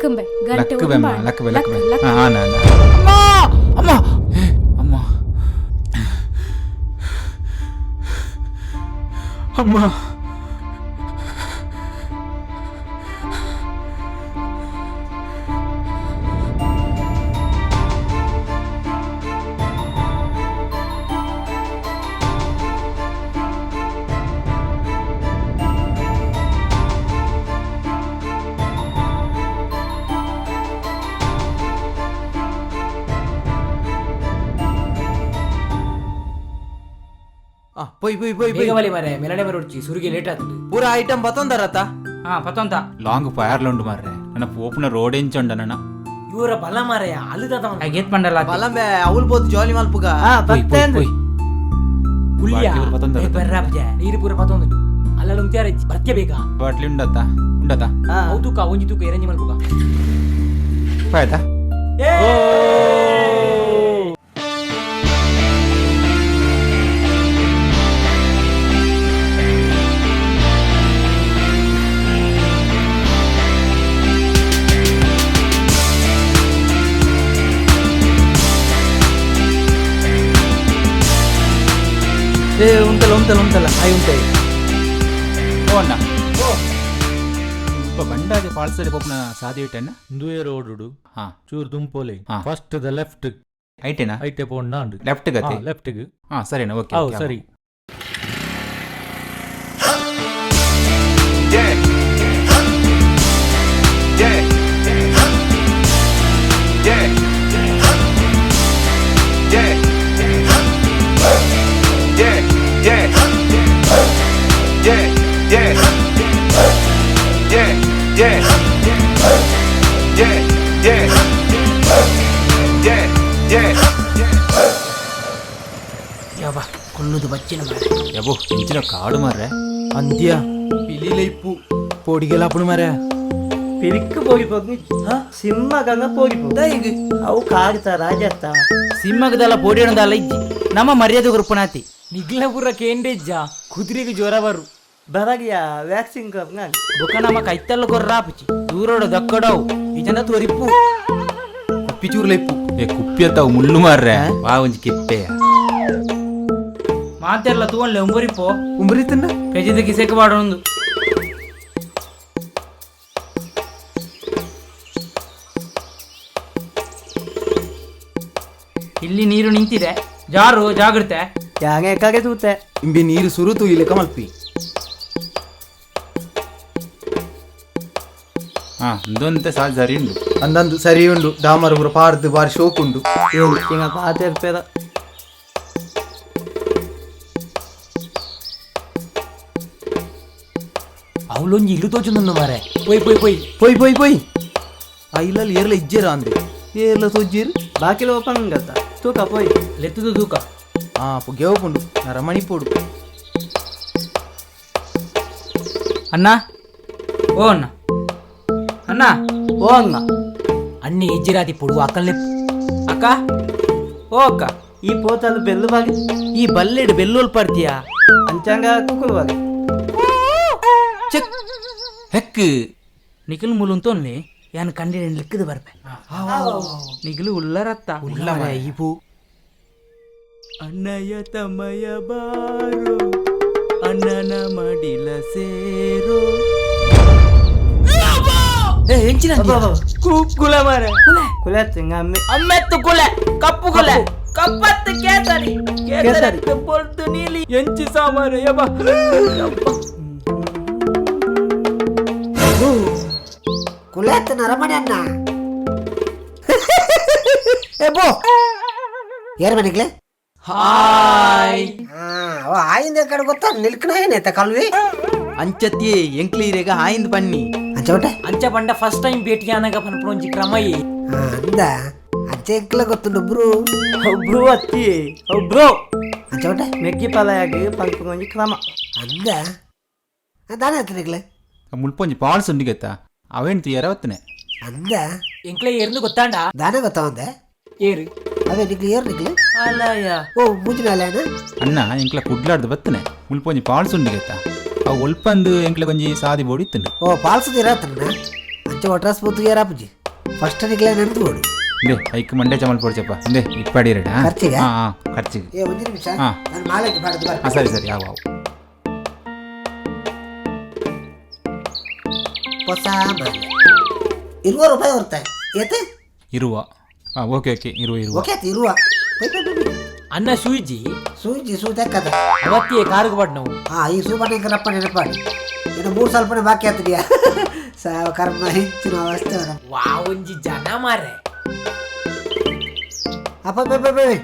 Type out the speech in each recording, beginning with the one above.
ಲಕ್ಕಂಬೆ ಗಂಟೆ ಲಕ್ಕುಬೆ ಅಮ್ಮ, ಲಕ್ಕುಬೆ ಲಕ್ಕುಬೆ. ಹಾ ನಾ ಅಮ್ಮ ಅಮ್ಮ ಏ, ಅಮ್ಮ ಅಮ್ಮ. ಪೊಯ್ ಪೊಯ್ ಪೊಯ್. ಬೇಗ ಬಲೆ ಮಾರೆ, ಮೆಲನೆ ಬರೋಡ್ಚಿ, ಸುರಿಗೆ ಲೇಟ್ ಆಗ್ತದೆ. ಪೂರ ಐಟಮ್ ಬತ್ತೊಂದರತ್ತ. ಹಾ, ಪತ್ತೊಂತ. ಲಾಂಗ್ ಫೈರ್ಲ ಉಂಡು ಮಾರ್ರೆ, ನನ್ನ ಪೋಪುನ ರೋಡ್ ಎಂಚ ಉಂಡ ನನ್ನ. ಇವರ ಬಲ ಮಾರೆಯ ಅಲ್ಲದ ಗೇತ್ ಪಂಡಲ್ಲ. ಬಲಂಬೆ ಅವಲ್ ಬೋತ್ ಜಾಲಿ ಮಲ್ಪುಗ. ಪೊಯ್ ಪೊಯ್ ಪೊಯ್. ಕುಳ್ಳಿಯ ಬಾಟ್ಲಿ ಪೂರ ಪತ್ತೊಂದರ. ಬರ್ರಾಪ್ಜ ನೀರು ಪೂರ ಪತ್ತೊಂದು ಅಲ್ಲಲ್ಲಿ ಉಂತ್ಯಾರ ಬರ್ತ್ಯ ಬೇಗ. ಬಾಟ್ಲಿ ಉಂಡತ್ತ ಉಂಡತ್ತ. ಅವು ತೂಕ ಒಂಜಿ ತೂಕ ಎರಂಜಿ ಮಲ್ಪುಗ. ಆಯ್ತಾ? ಏ ಉಂಟಲ್ಲ ಉಂಟಲ್ಲ ಉಂಟಲ್ಲ, ಆಯ್ ಉಂಟೆ. ಓ ಅಣ್ಣ, ಓ ಒಬ್ಬ ಬಂಡಾಜೆ ಪಾಲ್ಸರಿ ಪೋಪುನ ಸಾದಿ ಇಟ್ಟಣ್ಣ. ಇಂದುವೆ ರೋಡುಡು. ಹಾ. ಚೂರು ದುಂಪೋಲೆ. ಹಾ. First the left. ಐಟೇನಾ? ಐಟೆ ಪೋಂಡ ಉಂಡು. ಲೆಫ್ಟ್ ಗತಿ? ಲೆಫ್ಟ್ ಗೆ. ಹಾ, ಸರಿನಾ, ಓಕೆ. ಅವು ಸರಿ. Yeah. Yeah. Yeah. Yeah. Yeah. Yeah. Yeah. Yeah. Yeah. Yeah. Yeah. Yeah. Yeah. Yeah. ಯಬ್ಬಾ, ಕೊಲ್ಲುದು ಬಚ್ಚಿನ ಮಾರೆ. ಯಬೋ, ಇಂಚಿನ ಕಾಡು ಮಾರ್ರೆ. ಅಂತ್ಯ ಪಿಲಿಲ ಇಪ್ಪು ಪೋಡಿಗೆಲ್ಲ ಅಪ್ಪಣ ಮಾರೆ. ಪಿರಿಕ್ ಪೋಗಿ ಪೋಗಿ ಸಿಂಹಗಂಗ ಪೋಗಿ ಪೋ ಅವು ಕಾಗ್ತ ರಾಜತ್ತ. ಸಿಂಹಗದಲ್ಲ ಪೋಡಿಯಣದಲ್ಲ ಇಜ್ಜಿ, ನಮ್ಮ ಮರ್ಯಾದೆ ಗುರುಪನಾತಿ. ನಿಗ್ಲ ಪೂರ ಕೇಂದ್ರಿಜ್ಜ ಕುದುರೆಗೆ ಜ್ವರ ಬರು. ಬರಗಿಯ ವ್ಯಾಕ್ಸಿನ್ ಕಪ್ನಾಗ. ಬೊಕ ನಮ್ಮ ಕೈತಲ್ಲ ಕೊರ್ರಾಪುಚಿ ದೂರೋಡು ದಕ್ಕಡವು ಇಜನ ತೋರಿಪ್ಪು. ಕುಪ್ಪಿ ಚೂರ್ಲ ಇಪ್ಪು. ಏ, ಕುಪ್ಪಿ ಅತ್ತಾವು ಮುಳ್ಳು ಮಾರ್ರೆ, ವಾ ಒಂಜಿ ಕಿಪ್ಪೆಯ. ಮಾತೆಲ್ಲ ತೂವನ್ಲೆ ಉಂಬುರಿಪೋ. ಉಂಬ್ರಿತನ್ನ. ಪೆಜಿದ ಕಿಸೆಕ್ ಬಾಡೊಂದು. ಇಲ್ಲಿ ನೀರು ನಿಂತಿದೆ, ಜಾರು, ಜಾಗ್ರತೆ. ಯಾಂಗೆ ಕಾಗೆ ತೂತೆ. ಇಂಬಿ ನೀರು ಸುರು ತೂಯಿಲೆಕ ಮಲ್ಪಿ. ಹಾ, ಇಂದೊಂತೆ ಸಾಲ್ ಸರಿ ಉಂಡು. ಅಂದಂದು ಸರಿ ಉಂಡು, ಡಾಮರ್ ಪೂರ ಪಾರ್ದು ಬಾರಿ ಶೋಕ್ ಉಂಡು. ಹಿಂಗ ಪಾತೆರ್ಪೇರ. ಅವಳೊಂಜಿ ಇಲ್ಲು ತೋಚುಂದು ಮಾರೆ, ಪೊಯ್ ಪೊಯ್ ಪೊಯ್. ಪೊಯ್ ಪೊಯ್ ಪೊಯ್. ಆ ಇಲ್ಲಲ್ಲಿ ಏರ್ಲ ಇಜ್ಜೇರ ಅಂದೆ, ಏರ್ಲ ತೋಜ್ಜೇರು. ಬಾಕಿಲ ಓಪನ್ ಗತ್ತ ತೂಕ ಪೋಯ್. ಲೆತ್ತದು ತೂಕ. ಆ ಪುಗೆವಪುಂಡು ನರಮಣಿ ಪೋಡು. ಅಣ್ಣ, ಓ ಅಣ್ಣ, ಅಣ್ಣ. ಓ ಅಂಗ. ಅಣ್ಣೆ ಇಜ್ಜಿರಾತಿ ಪೊಡು ಅಕ್ಕಲ್ಲೆ. ಅಕ್ಕ, ಓ ಅಕ್ಕ. ಈ ಪೋತಲು ಬೆಲ್ಲು ಬಾಗಿ. ಈ ಬಲ್ಲೆಡ್ ಬೆಲ್ಲೋಲ್ ಪರ್ತಿಯಾ? ಅಂಚಾಂಗ ಕುಕ್ಕುಲು ಬಾಗಿ. ಚೆಕ್ ಹೆಕ್. ನಿಖಿಲ್ ಮುಲುಂತೊನ್ಲಿ ಯಾನ್ ಕಂಡಿಡ ಲಿಕ್ಕದು ಬರ್ಪೆ. ನಿಖಿಲು ಉಲ್ಲರತ್ತ. ಉಲ್ಲ ಮಾರೆ ಇಪು. ಅಣ್ಣಯ ತಮ್ಮಯ ಬಾರೋ, ಅಣ್ಣನ ಮಡಿಲ ಸೇರೋ. ಏ ಎಂಚಿನ? ಕುಲ ಮಾರೆ. ಕುಲೆ ಹಿಂಗ ಅಮ್ಮೆ. ಅಮ್ಮೆತ್ತು ಕುಲೆ, ಕಪ್ಪು ಕುಲೆ, ಕಪ್ಪತ್ತು ಕೇಸರಿ. ಕೇಸರಿ. ಕೇಸರಿ ಪೊಲ್ತು ನೀಲಿ ಎಂಚಿ ಸಾಮಾರು ಯಬ್ಬ. ಕುಲೇತ್ ನರಮಣಿ ಅಣ್ಣ. ಏ ಬೋ, ಏರ್ ಮನೆಗ್ಲೆ. ಹಾಯ್. ಓ ಆಯಿಂದ ಕಡೆ ಗೊತ್ತಾ ನಿಲ್ಕಣ ಏನೈತ ಕಲ್ವಿ. ಅಂಚತ್ತಿ ಎಂಕ್ಲೀರೆಗ ಆಯಿಂದ್ ಬನ್ನಿ. ಅಂಚೋಟೆ. ಅಂಚ ಪಂಡ ಫಸ್ಟ್ ಟೈಮ್ ಭೇಟಿ ಆನಾಗ ಪನ್ಪುನ ಕ್ರಮ ಈ. ಅಂದ ಅಂಚೆ ಎಂಕ್ಲ ಗೊತ್ತುಂಡು ಒಬ್ರು. ಒಬ್ರು ಅತ್ತಿ ಒಬ್ರು. ಅಂಚೋಟೆ. ಮೆಗ್ಗಿ ಪಲಯಾಗಿ ಪಂಪುಗೊಂಜಿ ಕ್ರಮ. ಅಂದ ದಾನೆ ಆಯ್ತು ನಿಕ್ಲೆ. ಮುಳ್ಪೊಂಜಿ ಪಾಲ್ಸ್ ಉಂಡು ಗೆತ್ತ, ಅವೇನು ತುಯ್ಯಾರ ಬತ್ತನೆ. ಅಂದ. ಎಂಕ್ಲೆ ಏರ್ನು ಗೊತ್ತಾಂಡ. ದಾನೆ ಗೊತ್ತಾವಂದೆ. ಏರು? ಅವೇ ನಿಕ್ಲೆ, ಏರ್ ನಿಕ್ಲೆ? ಅಲಯ. ಓ ಮೂಜಿನ ಅಲೇನ. ಅಣ್ಣ, ಎಂಕ್ಲ ಕುಡ್ಲಾಡ್ದು ಬತ್ತನೆ, ಮುಳ್ಪೊಂಜಿ ಪಾಲ್ಸ್ ಉಂಡು ಗೆತ್ತ, ಅವು ಒಲ್ಪಂದು ಎಂಕ್ಲ ಒಂಜಿ ಸಾದಿ ಬೋಡಿ ಇತ್ತುಂಡು. ಓ ಪಾಲ್ಸದ ಇರತ್ತಣ್ಣ, ಅಂಚೆ ಒಟ್ರಾಸ್ ಪೂತು ಏರಾಪುಜಿ. First ನಿಕ್ಲೆ ನಡೆದು ಕೊಡು. ಇಂದೆ ಐಕ್ ಮಂಡೆ ಚಮಲ್ ಪೋಡು ಚಪ್ಪ ಇಂದೆ ಇಪ್ಪಡಿರಡ. ಖರ್ಚಿಗಾ? ಹಾ ಹಾ ಖರ್ಚಿಗೆ. ಏ ಒಂದು ನಿಮಿಷ. ಹಾ. ನಾನು ಮಾಲಕ್ಕೆ ಪಾಡ್ದು. ಹಾ ಸರಿ ಸರಿ ಯಾವ ಹೊಸ ಮಾಲೆ 20 ರೂಪಾಯಿ ಹೊರ್ತೆ ಏತೆ. ಇರುವ ಹಾ ಓಕೆ ಓಕೆ ಇರುವ ಇರುವ. ಓಕೆ ಆಯ್ತು ಇರುವ. Bye bye bye. ಅನ್ನ ಸೂಜಿ ಸೂಜಿ ಸೂಜಕ್ಕದ. ಅವತ್ತಿಯೇ ಕಾರುಗೆ ಬಾಡ್ ನಾವು. ಹಾ ಈ ಸೂಪರ್ನ ರಪ್ಪ ನೆನಪಾಡಿ ಇನ್ನು 3 ಸ್ವಲ್ಪನೇ ಬಾಕಿ ಆಗ್ತದ್ಯಾ ಸಾವ ಕರ್ಮ ಹೆಚ್ಚಿನ ಅವಸ್ಥೆ. ವಾ ಒಂಜಿ ಜನ ಮಾರ್ರೆ. ಅಪ್ಪ ಬೈ ಬೈ bye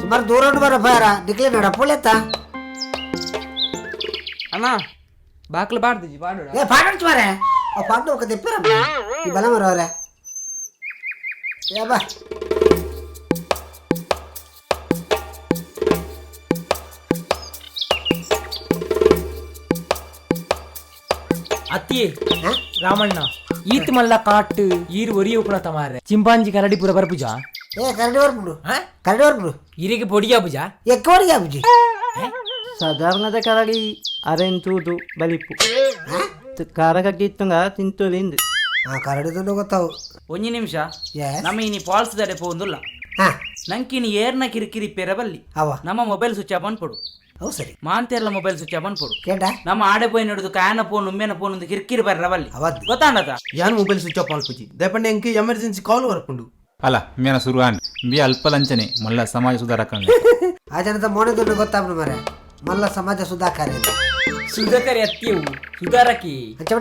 ಸುಮಾರು ದೂರ ಉಂಟು ಬರ ಬಾರ ನಿಕ್ಲೆ ನಡ ಪೋಲೆತ್ತ. ಅಣ್ಣ ಬಾಕ್ಲು ಬಾಡ್ದಿಜಿ ಬಾಡು. ಏ ಪಾಡಂಚು ಮಾರೆ ಆ ಪಾಡ್ದು ఒక తెప్పారా ಈ ಬಲ ಮರವರೆ ಏ ಬಾ. ಅತ್ತಿಯೇ ರಾಮಣ್ಣ ಈತ್ ಮಲ್ಲ ಕಾಟ್ ಈರು ಒರಿಯ ಉಪನ ಮಾರ್ರೆ ಚಿಂಪಾಂಜಿ ಕರಡಿ ಪುರ ಬರ್ಪುಜಾ. ಏ ಕರಡಿ ಬರ್ಪುಡು ಕರಡಿ ಬರ್ಪುಡು. ಇರಿಗೆ ಪೊಡಿಯಾ ಪೂಜಾ ಎಕ್ಕವರಿಗೆ ಬುಜಿ. ಸಾಧಾರಣದ ಕರಡಿ ಅರೆನ್ ತೂದು ಬಲಿಪು ಖಾರ ಕಗ್ಗಿತ್ತಂಗ ತಿಂತೊಲಿಂದು. ಆ ಕರಡಿ ದುಡ್ಡು ಗೊತ್ತಾವು. ಒಂಜಿ ನಿಮಿಷ. Yes. ನಮ್ಮ ಇನಿ ಫಾಲ್ಸ್ ದಡೆ ಪೋಂದುಲ್ಲ. ಹಾ. ನಂಕಿನಿ ಏರ್ನ ಕಿರಿಕಿರಿ ಪೆರಬಲ್ಲಿ. ಅವ ನಮ್ಮ mobile switch off ಅನ್ಪೊಡು. ಅವು ಸರಿ. ಮಾಂತೇರ್ಲ mobile switch off ಅನ್ಪೊಡು. ಕೇಂಡ ನಮ್ಮ ಆಡೆ ಪೋಯಿ ನಡುದು ಕಾಯನ ಫೋನ್ ಉಮ್ಮೆನ ಫೋನ್ ಒಂದು ಕಿರಿಕಿರಿ ಬರ್ರವಲ್ಲಿ. ಅವದ್ದು ಗೊತ್ತಾಂಡತ. ಯಾನ್ mobile switch off ಮಲ್ಪುಜಿ ದಯಪಂಡೆ ಎಂಕ್ ಎಮರ್ಜೆನ್ಸಿ ಕಾಲ್ ಬರ್ಪುಂಡು. ಅಲ್ಲ ಮೇನ ಸುರುವಾನ್ ಬಿ ಅಲ್ಪ ಲಂಚನೆ ಮಲ್ಲ ಸಮಾಜ ಸುಧಾರಕಂಗ. ಆ ಜನದ ಮೋನೆ ದುಡ್ಡು ಗೊತ್ತಾಗ್ಬಿಡು ಮಾರೆ ಮಲ್ಲ ಸಮಾಜ ಸುಧಾಕರ ಇದು. ಸುಧಾಕರಿ ಅತ್ತಿಯವು ಸುಧಾರಕಿ. ಅಂಚ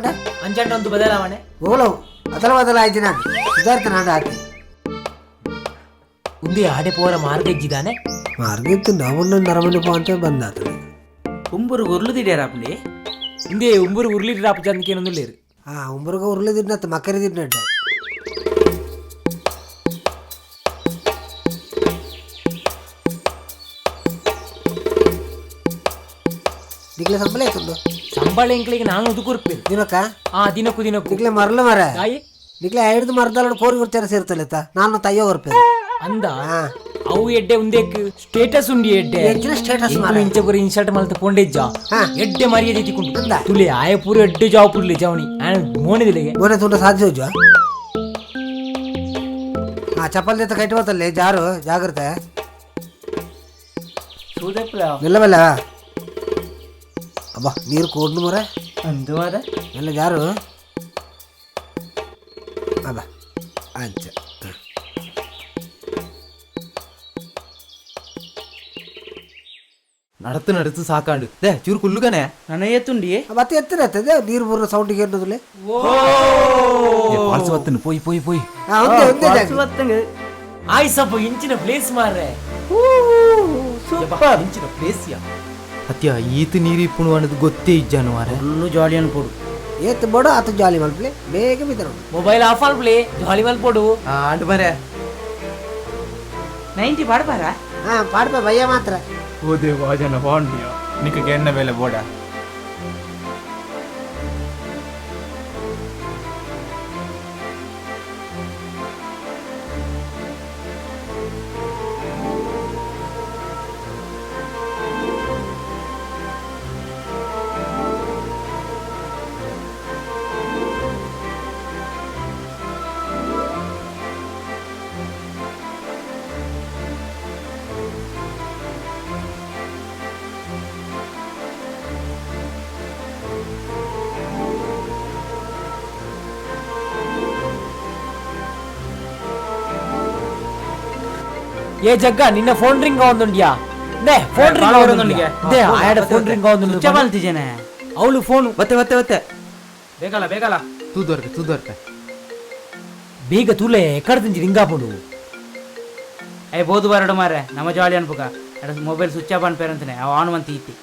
ಅಂಚಂಡ ಒಂದು ಬದಲಾವಣೆ. ಓಲವು ಅದಲ ಬದಲ ಆಯ್ತು ನಾನು ಸುಧಾರಿತ ನಾನು ಹಾಕಿ. ಉಂದೆ ಆಡೆ ಪೋರ ಮಾರ್ಗ ಇಜ್ಜಿದಾನೆ. ಮಾರ್ಗ ಇತ್ತು ನಾವು ನರಮನೆ ಪೋ ಅಂತ ಬಂದಾತದೆ. ಉಂಬುರು ಉರ್ಲು ದಿಡ್ಯಾರಪ್ಪಂಡಿ. ಇಂದೇ ಉಂಬುರು ಉರ್ಲಿ ರಾಪು ಚಂದಕೇನೊಂದುಲ್ಲೇರು. ಹಾ ಉಂಬುರ್ಗ ಉರ್ಲಿ ದಿಡ್ನತ್ತು ಮಕ್ಕರಿ ದಿಡ್ನಡ್ಡೆ. ದಿಗ್ಲೆ ಸಂಬಳ ಆಯ್ತು. ಸಂಬಳ ಎಂಕ್ಲಿಗೆ ನಾನು ಉದುಕುರ್ಪೇರು. ದಿನಕ್ಕ? ಆ ದಿನಕ್ಕೂ ದಿನಕ್ಕೂ. ದಿಗ್ಲೆ ಮರಲು ಮರ. ತಾಯಿ ದಿಗ್ಲೆ ಐದು ಮರದಲ್ಲ ಕೋರಿ ಕೊಡ್ತಾರೆ ಸೇರ್ತಲ್ಲ ನಾನು ತಯ್ಯೋ ಬರ್ಪೇರು. ಅಂದ ಹಾ. ಅವು ಎಡ್ಡೆ ಉಂದೇಕ್ ಸ್ಟೇಟಸ್ ಉಂಡಿ ಎಡ್ಡೆ. ಎಂಚಿನ ಸ್ಟೇಟಸ್ ಮಾರ್ರೆ? ಇಂಚ ಪೂರ ಇನ್ಸಲ್ಟ್ ಮಲ್ತ ಪೋಂಡೆಜ್ಜ. ಹಾ. ಎಡ್ಡೆ ಮರ್ಯಾದೆ ತಿಕ್ಕೊಂಡು. ಅಂದ? ತುಲೆ ಆಯ ಪೂರ ಎಡ್ಡೆ ಜಾಬ್ ಪುರ್ಲೆ ಜವಣಿ ಆಯನ ಮೋನೆದಿಲೆಗೆ. ಮೊನ್ನೆ ತುಂಡ ಸಾಧ್ಯ ಹೋಜು. ಹಾ ಚಪ್ಪಲ್ ಜೊತೆ ಕಟ್ಟಿ ಬರ್ತಲ್ಲಿ ಜಾರು ಜಾಗ್ರತೆ. ನಿಲ್ಲಬಲ್ಲ ಅಬ್ಬಾ ನೀರು ಕೋಡ್ನು ಮರ. ಅಂದು ಮಾರ. ಎಲ್ಲ ಜಾರು ಅಬ್ಬಾ ಅಂಚ. ನಡತು ನಡತು ಸಾಕಾಂಡು they ಚೂರು ಕುಲ್ಲುಗನೆ. ನನ್ನ ಎತ್ತುಂಡಿಯೇ. ಮತ್ತೆ ಎತ್ತರ ಎತ್ತದೆ ನೀರು ಬರೋ ಸೌಂಡಿಗೆ ಏನದಲ್ಲೇ. ಫಾಲ್ಸ್ ಬತ್ತನು ಪೋಯ್ ಪೋಯ್ ಪೋಯ್. ಹಾ ಒಂದೇ ಒಂದೇ ಜಾಗ. ಬತ್ತಂಗ ಆಯ್ಸಪ್ಪ ಇಂಚಿನ ಪ್ಲೇಸ್ ಮಾರ್ರೆ. ಸೂಪರ್. ಇಂಚಿನ ಪ್ಲೇಸ್ ಯಾ ಅತ್ಯ ಈತ ನೀರು ಇಪ್ಪುಣು ಅನ್ನೋದು ಗೊತ್ತೇ ಇಜ್ಜಾನು ಮಾರೆ. ಫುಲ್ಲು ಜಾಲಿ ಅನ್ಪೊಡು. ಏತ್ ಬೋಡು ಆತ ಜಾಲಿ ಮಲ್ಪ್ಲೆ ಬೇಗ ಬಿದ್ದರು. ಮೊಬೈಲ್ ಆಫ್ ಆಲ್ಪ್ಲೆ ಜಾಲಿ ಮಲ್ಪೊಡು. ಆ ಅಂಡ್ ಮಾರೆ. 90 ಪಾಡ್ಪಾರ. ಹಾ ಪಾಡ್ಪ ಭಯ ಮಾತ್ರ. ಓ ದೇವಾ ಜನ ಬಾಂಡಿಯ ನಿಕ್ಕ ಎಣ್ಣ ಬೇಲೆ ಬೋಡ. ಏ ಜಗ್ಗ ನಿನ್ನ ಫೋನ್ ರಿಂಗ್ ಆವೊಂದುಂಡ್ಯಾ? ನೇ ಫೋನ್ ರಿಂಗ್ ಆವೊಂದುಂಡ್ಯಾ? They ಆಯಡ phone ring ಆವೊಂದುಂಡು. Switch off ಮಲ್ತಿಜೆನೆ. ಅವಳು ಫೋನ್. ಬತ್ತೆ ಬತ್ತೆ ಬತ್ತೆ. ಬೇಕಲ್ಲ ಬೇಕಲ್ಲ. ತೂದೋರ್ಪೆ ತೂದೋರ್ಪೆ. ಬೇಗ ತೂಲೆ ಎಕ್ಕಡ್ದಿಂಜಿ ರಿಂಗ್ ಆಪುಂಡು. ಏ ಬೋದು ಬರಡು ಮಾರ್ರೆ ನಮ್ಮ ಜಾಲಿ ಅನ್ಪುಕ ಅಡ mobile switch off ಅನ್ಪೇರಂತಾನೆ ಅವ ಆನ್ ಮಂತಿ ಇತ್ತಿ.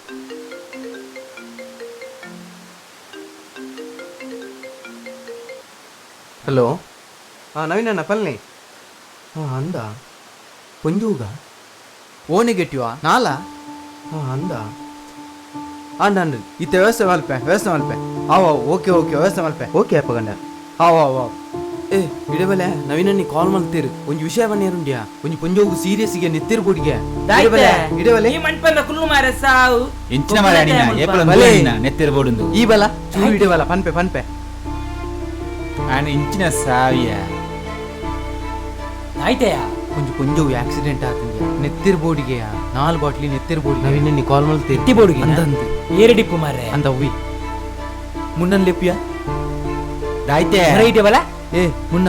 ಹಲೋ ಹಾ ನವೀನಣ್ಣ ಪಲ್ನಿ. ಹಾ ಅಂದ ಪೊಂಜೂಗ ಓ ನೆಗೆಟಿವ್ ನಾಲ. ಹಾ ಅಂದ ಅಂಡ ಅಂಡ ಇತ್ತೆ ವ್ಯವಸ್ಥೆ ಮಲ್ಪೆ ವ್ಯವಸ್ಥೆ ಮಲ್ಪೆ. ಆವ್ ಆವ್ ಓಕೆ ಓಕೆ ವ್ಯವಸ್ಥೆ ಮಲ್ಪೆ ಓಕೆ ಅಪ್ಪಗಂಡ ಆವ್ ಆವ್ ಆವ್. ಏ ಇಡಬಲೆ ನವೀನಣ್ಣಿ ಕಾಲ್ ಮಲ್ತೀರು ಒಂಜಿ ವಿಷಯ ಬನ್ನಿರುಂಡ್ಯಾ ಒಂಜಿ ಪೊಂಜೋಗು ಸೀರಿಯಸ್ ಗೆ ನೆತ್ತಿರು ಬುಡಿಗೆ. ಇಡಬಲೆ ಇಡಬಲೆ ಈ ಮಂಟಪದ ಕುಲ್ಲು ಮಾರೆ ಸಾವು. ಇಂಚಿನ ಮಾರೆ ನಿನ್ನ ಏಪಲ ನಿನ್ನ ನೆತ್ತಿರು ಬೋಡುಂದು. ಈ ಬಲ ಚೂರು ಇಡಬಲ ಪನ್ಪೆ ಪನ್ಪೆ. ಆನೆ ಇಂಚಿನ ಸಾವಿಯ. ಆಯ್ತೆಯಾ? ಒಂಜಿ ಪೊಂಜವು ಆಕ್ಸಿಡೆಂಟ್ ಆತಂದ್ಯಾ, ನೆತ್ತಿರ್ ಬೋಡಿಗೆಯಾ, ನಾಲ್ ಬಾಟ್ಲಿ ನೆತ್ತಿರ್ ಬೋಡಿ. ನವೀನ ನೀ ಕಾಲ್ ಮಲ್ತೆ. ಎತ್ತಿ ಬೋಡಿಗೆ? ಅಂದಂದು. ಏರಡಿಪ್ಪು ಮಾರ್ರೆ. ಅಂದ ಅವ್ವಿ ಮುನ್ನನ್ ಲೆಪ್ಪಿಯ. ದಾಯ್ತೆ. ರೈಟ್ ಬಲ. ಏ ಮುನ್ನ,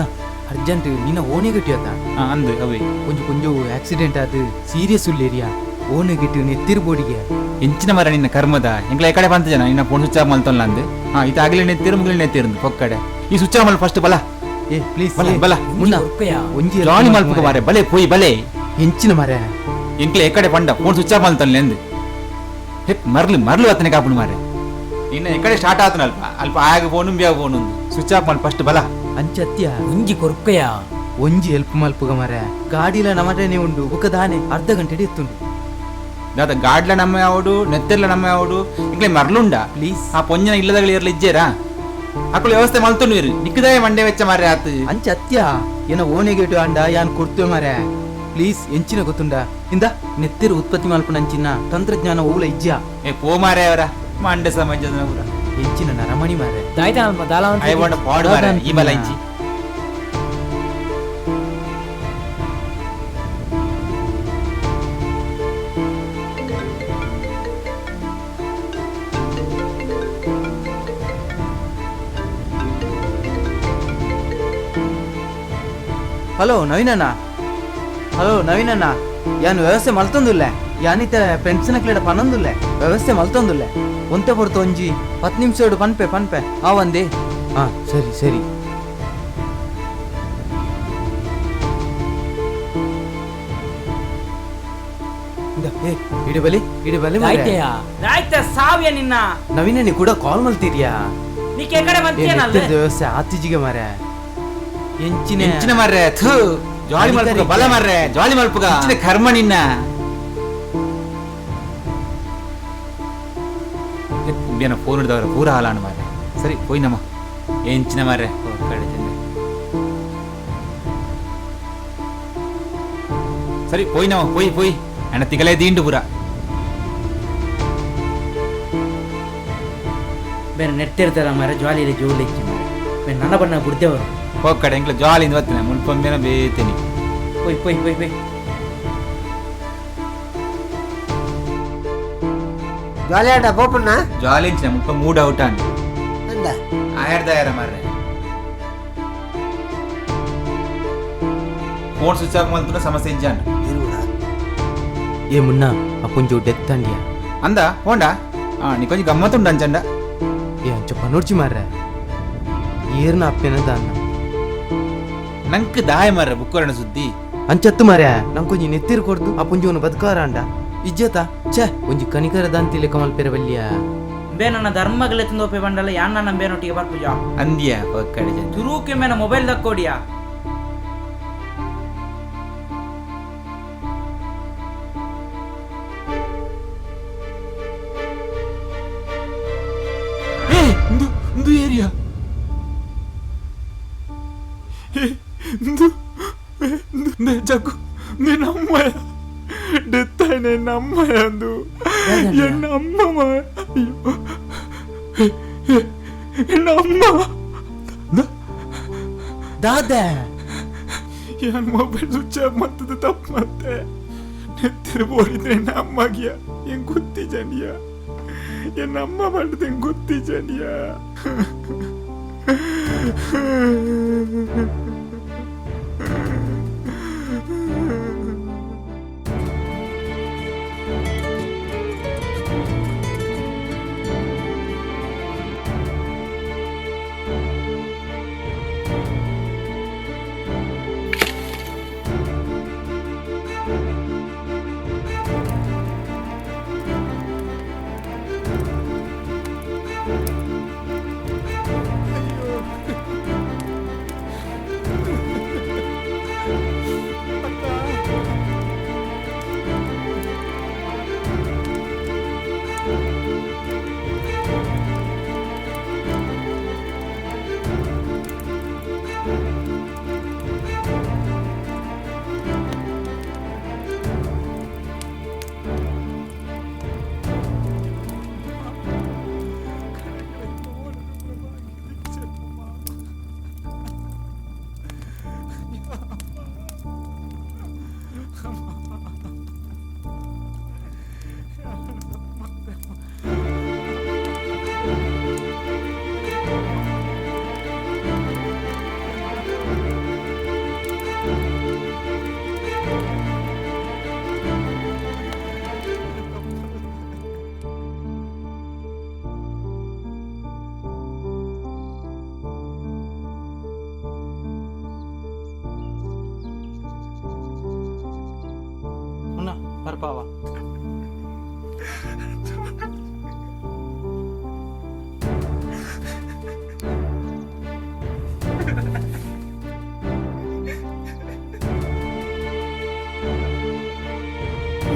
ಅರ್ಜೆಂಟ್ ನಿನ್ನ ಓಣೆ ಗಟ್ಟಿಯತ್ತ. ಹಾ, ಅಂದು ಅವೇ. ಒಂಜಿ ಪೊಂಜವು ಆಕ್ಸಿಡೆಂಟ್ ಆದ್ ಸೀರಿಯಸ್ ಉಲ್ಲೇರಿಯಾ, ಓಣೆ ಗಿಟ್ಟು ನೆತ್ತಿರ್ ಬೋಡಿಗೆ. ಎಂಚಿನ ಮರ ನಿನ್ನ ಕರ್ಮದ ಎಂಕ್ಲ ಎಕಡೆ ಪಂತ ಜನ ನಿನ್ನ ಫೋನ್ ಸ್ವಿಚ್ ಆಫ್ ಮಲ್ತೊಲ್ಲ ಅಂದು. ಹಾ, ಇತ್ತ ಆಗಲೇ ನೆತ್ತಿರು ಮುಗಲೇ ನೆತ್ತಿರಂದು ಪೊಕ್ಕಡೆ. ಈ ಸ್ವಿಚ್ ಆಫ್ ಮಲ್ ಫಸ್ಟ್ ಬಲ. ಏ ಪ್ಲೀಸ್. ಬಲ ಬಲ. ಮುನ್ನ. ಒರ್ಪೆಯಾ? ಒಂಜಿ ಜಾಲಿ ಮಲ್ಪುಗ ಮಾರೆ, ಬಲೆ ಪೋಯಿ ಬಲೆ. ಎಂಚಿನ ಮಾರೆ. ಎಂಕ್ಲ ಎಕಡೆ ಪಂಡ ಫೋನ್ ಸ್ವಿಚ್ ಆಫ್ ಮಲ್ತೊಲ್ಲ ಅಂದು. ಹೆ ಮರ್ಲು ಮರ್ಲು ಅತ್ತನೆ ಕಾಪುಡು ಮಾರೆ. ಇನ್ನ ಎಕಡೆ ಸ್ಟಾರ್ಟ್ ಆತನ ಅಲ್ಪ ಅಲ್ಪ ಆಗ ಫೋನ್ ಬ್ಯಾಗ ಫೋನ್ ಒಂದು ಸ್ವಿಚ್ ಆಫ್ ಮಲ್ ಫಸ್ಟ್ ಬಲ. ಅಂಚತ್ಯ. ಒಂಜಿ ಕೊರ್ಪೆಯಾ? ಒಂಜಿ ಹೆಲ್ಪ್ ಮಲ್ಪುಗ ಮಾರೆ, ಗಾಡಿಲ ನಮಟನೆ ಉಂಡು, ಬುಕ್ಕ ದಾನೆ ಅರ್ಧ ಗಂಟೆ ಎತ್ತುಂಡು. ದಾದ ಗಾಡ್ಲ ನಮ್ಮ ಯಾವಡು ನೆತ್ತಿರ್ಲ ನಮ್ಮ ಯಾವಡು ಇಂಕ್ಲೆ ಮರ್ಲುಂಡ. ಪ್ಲೀಸ್. ಆ ಪೊಂಜನ ಇಲ್ಲದಗಳು ಇರ್ಲಿ ಇಜ್ಜೇರಾ ಅಕ್ಕಳು ವ್ಯವಸ್ಥೆ ಮಲ್ತೊಂಡು ಇರು ನಿಕ್ಕದಾಯ ಮಂಡೆ ವೆಚ್ಚ ಮಾರೆ ಆತು. ಅಂಚತ್ಯ, ಏನ ಓಣೆಗೇಟು ಅಂಡ ಯಾನ್ ಕೊಡ್ತೇವೆ ಮಾರೆ, ಪ್ಲೀಸ್. ಎಂಚಿನ ಗೊತ್ತುಂಡ, ಇಂದ ನೆತ್ತಿರು ಉತ್ಪತ್ತಿ ಮಲ್ಪುನಂಚಿನ ತಂತ್ರಜ್ಞಾನ ಓಲ ಇಜ್ಜಾ. ಏ ಪೋ ಮಾರೆ, ಅವರ ಮಂಡೆ ಸಮಾಜದ ಪೂರ. ಎಂಚಿನ ನರಮಣಿ ಮಾರೆ. ದಾಯ್ತಾ ಅಲ್ಪ ದಾಲ. I want ಪಾಡು ಮಾರೆ ಈ ಬಲ ಇಂಚಿ. ಹಲೋ ನವೀನಣ್ಣ, ಹಲೋ ನವೀನಣ್ಣ, ಯಾನ್ ವ್ಯವಸ್ಥೆ ಮಲ್ತೊಂದುಲ್ಲೆ, ಯಾನಿತ ಫ್ರೆಂಡ್ಸ್ನ ಕ್ಲೇಡ ಪನೊಂದುಲ್ಲೆ, ವ್ಯವಸ್ಥೆ ಮಲ್ತೊಂದುಲ್ಲೆ. ಒಂತೆ ಪೊರ್ತು ಒಂಜಿ 10 ನಿಮಿಷ ಪನ್ಪೆ ಪನ್ಪೆ ಆ ಒಂದೇ. ಹಾ ಸರಿ ಸರಿ. ಇಂದ, ಏ ಇಡಬಲಿ ಇಡಬಲಿ ಮಾರ್ರೆ. ದಾಯ್ತೆಯಾ? ದಾಯ್ತ ಸಾವಿಯ ನಿನ್ನ. ನವೀನ ನೀ ಕೂಡ ಕಾಲ್ ಮಲ್ತಿದ್ಯಾ? ನೀ ಕೆಕಡೆ ಏ, ಬಂತೀಯನಲ್ಲ. ನೆತ್ತಿರ್ದ ವ್ಯವಸ್ಥೆ ಆತಿಜಿಗೆ ಮಾರೆ. ಎಂಚಿನ ಎಂಚಿನ ಮಾರ್ರೆ, ಥೂ ಜಾಲಿ ಮಲ್ಪುಗ ಬಲ ಮಾರ್ರೆ, ಜಾಲಿ ಮಲ್ಪುಗ ಎಂಚಿನ ಕರ್ಮ ನಿನ್ನ. ಬೇನ ಫೋನ್ ಹಿಡ್ದವ್ರ ಪೂರ ಹಾಲಾಣ ಮಾರ್ರೆ. ಸರಿ ಪೋಯ್ ನಮ್ಮ ಎಂಚಿನ ಮಾರ್ರೆ ಕಡೆ ಚೆಂದ. ಸರಿ ಪೋಯ್ ನಮ್ಮ ಪೋಯ್ ಪೋಯ್ ಅಣ್ಣ ತಿಗಲೇ ದಿಂಡು ಪೂರ. ಬೇರೆ ನೆಟ್ಟಿರ್ತಾರ ಮಾರೆ, ಜಾಲಿ ಜೋಲಿ ಇಚ್ಚಿ ಮಾರೆ. ಬೇರೆ ನನ್ನ ಬಣ್ಣ ಬುಡ್ದೇವರು. ಪೊಕ್ಕಡೆ ಎಂಕ್ಲ ಜಾಲಿಂದ ಬರ್ತೇನೆ ಮುಲ್ಪೊಂಬೇನ ಬೇತೇನಿ. ಪೋಯ್ ಪೋಯ್ ಪೋಯ್ ಪೋಯ್. ಜಾಲಿ ಆಟ ಪೋಪಣ್ಣ. ಜಾಲಿ ಇಂಚಿನ ಮುಲ್ಪ ಮೂಡ್ ಔಟ್ ಅಂಡ್ ಅಂದ. ಆಯರ್ದಾಯರ ಮಾರ್ರೆ. ಫೋನ್ ಸ್ವಿಚ್ ಆಫ್ ಮಲ್ತುನ ಸಮಸ್ಯೆ ಇಜ್ಜಾಂಡ್. ಇರುವುಡ. ಏ ಮುನ್ನ, ಆ ಪುಂಜು ಡೆತ್ ಅಂಡ್ಯಾ. ಅಂದ ಹೋಂಡ ಆ ನೀ ಕೊಂಚ ಗಮ್ಮತ್ತುಂಡು ಅಂಚಂಡ. ಏ ಅಂಚ ಪನೋಡ್ಚಿ ಮಾರ್ರೆ, ಏರ್ನ ಅಪ್ಪೆನ ದಾನ್ನ. ನಂಕ್ ದಾಯ ಮಾರ್ರೆ ಬುಕ್ಕರಣ ಸುದ್ದಿ. ಅಂಚತ್ತು ಮಾರ್ರೆ, ನಂಗೆ ಒಂಜಿ ನೆತ್ತಿರ್ ಕೊರ್ದು ಆ ಪುಂಜುವನ್ನು ಬದುಕಾರ ಅಂಡ ಇಜ್ಜತ. ಛೇ, ಒಂಜಿ ಕನಿಕರ ದಾಂತಿಲೆ ಕಮಲ್ ಪೆರವಲ್ಯ. ಬೇ ನನ್ನ ಧರ್ಮಗಳ ತಂದೋಪೆ ಬಂಡಲ್ಲ ಯಾನ್ ನನ್ನ ಬೇನೊಟ್ಟಿಗೆ ಬರ್ಪುಜ. ಅಂದ್ಯ ಪೊಕ್ಕಡೆ ಜನ. ತುರುಕೆ ಮೇನ ಮೊಬೈಲ್ ದಕ್ಕೋಡಿಯಾ. ಏ ಇಂದು ಇಂದು ಏರಿಯಾ ಇಂದು ಇಂದು ಜಗ್ಗು ನಿನ್ನ ಅಮ್ಮಯ್ಯ ಡೆತ್ ಆಯ್ನ ಅಮ್ಮಯ್ಯ ಅಂದು ಎನ್ನ ಅಮ್ಮ ಅಯ್ಯೋ ಎನ್ನ ಅಮ್ಮ. ದಾದ. ಯಾನ್ ಮೊಬೈಲ್ ಸ್ವಿಚ್ ಆಫ್ ಮತ್ತದ ತಪ್ಪು ಮತ್ತೆ ನೆತ್ತಿರು ಬೋಡಿದ್ರೆ ಎನ್ನ ಅಮ್ಮಗಿಯ ಎಂಗ್ ಗೊತ್ತಿಜನಿಯ ಎನ್ನ ಅಮ್ಮ ಮಾಡಿದ ಎಂಗ್ ಗೊತ್ತಿಜನಿಯ. ಬರ್ಪಾವ.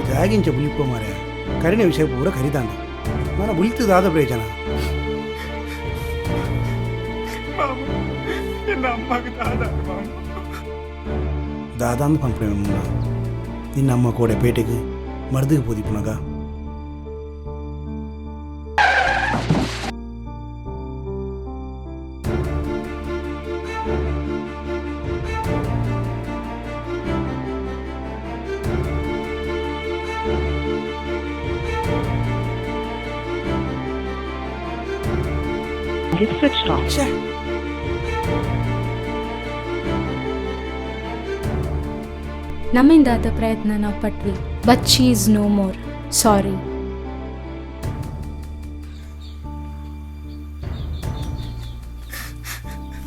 ದಾಗಿಂಚ ಬುಲಿಪ್ಪ ಮಾರೆ, ಕರಿನ ವಿಷಯ ಪೂರ ಕರಿದಾಂಡ. ನನ್ನ ಬುಲಿತದಾದ ಪ್ರಯೋಜನ? ಮಾಮ, ಎನ್ನ ಅಮ್ಮಗೆ ದಾದ ಮಾಮ? ದಾದಾಂದು ಪನ್ಪುಣೆ ಮುನ್ನ ನಿನ್ನ ಅಮ್ಮ ಕೋಡೆ ಪೇಟೆಗೆ ಮರ್ದಿಗೆ ಪೋದಿಪ್ಪುನಗ. ನಮ್ಮಿಂದಾದ ಪ್ರಯತ್ನ ನಾವು ಪಟ್ವಿ, but she is no more, sorry.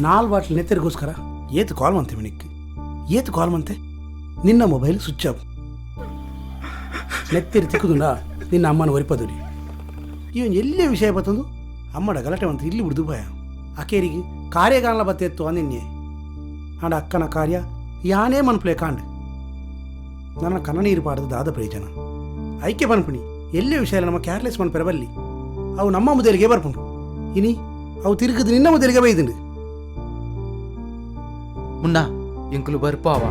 ನಾಲ್ ಬಾಟ್ಲ್ ನೆತ್ತರಿಗೋಸ್ಕರ ಏತು ಕಾಲ್ ಮಂತೆ ಮಿನಿಕ್, ಏತು ಕಾಲ್ ಮಂತೆ. ನಿನ್ನ ಮೊಬೈಲ್ ಸ್ವಿಚ್ ಆಫ್. ನೆತ್ತಿರಿ ತಿಕ್ಕುದುಂಡ ನಿನ್ನ ಅಮ್ಮನ ಒರಿಪದುಡಿ. ಇವನ್ ಎಲ್ಲೇ ವಿಷಯ ಬತ್ತಂದು ಅಮ್ಮಡ ಗಲಾಟೆ ಮಂತ ಇಲ್ಲಿ ಬಿಡ್ದು ಭಯ. ಅಕೇರಿಗೆ ಕಾರ್ಯಗಾನಲ ಬತ್ತೆತ್ತು ಅಂದಿನ್ನೆ. ಆಂಡ ಅಕ್ಕನ ಕಾರ್ಯ ಯಾನೇ ಮನ್ಪ್ಲೆ ಕಾಂಡ್. ನನ್ನ ಕಣ್ಣನೀರು ಪಾಡದು ದಾದ ಪ್ರಯೋಜನ? ಐಕ್ಯ ಪನ್ಪುಣಿ, ಎಲ್ಲೇ ವಿಷಯ ನಮ್ಮ ಕೇರ್ಲೆಸ್ ಮನ್ಪೆರ ಬಲ್ಲಿ. ಅವು ನಮ್ಮ ಮುದಲಿಗೆ ಬರ್ಪುಂಡು. ಇನಿ ಅವು ತಿರುಗುದು ನಿನ್ನ ಮುದಲಿಗೆ ಬೈದುಂಡು. ಮುನ್ನ ಎಂಕುಲು ಬರ್ಪಾವ.